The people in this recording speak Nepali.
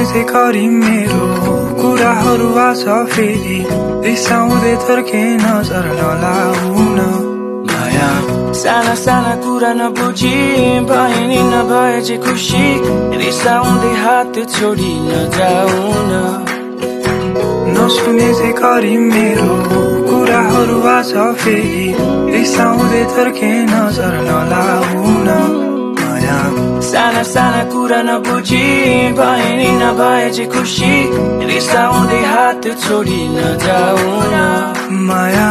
चाहिँ करी मेरो कुराहरू आछ फेरि रिसाउँदै थर्के नजर नलाउन माया साना साना कुरा नबुझी भए नि नभए चाहिँ खुसी रिसाउँदै हात छोडी नजाउन नसुने चाहिँ करी मेरो कुराहरू आछ फेरि रिसाउँदै थर्के नजर नलाउन माया साना साना कुरा नबुझी भए नि नभए चाहिँ खुसी रिसाउँदै हात छोडी नजाउन माया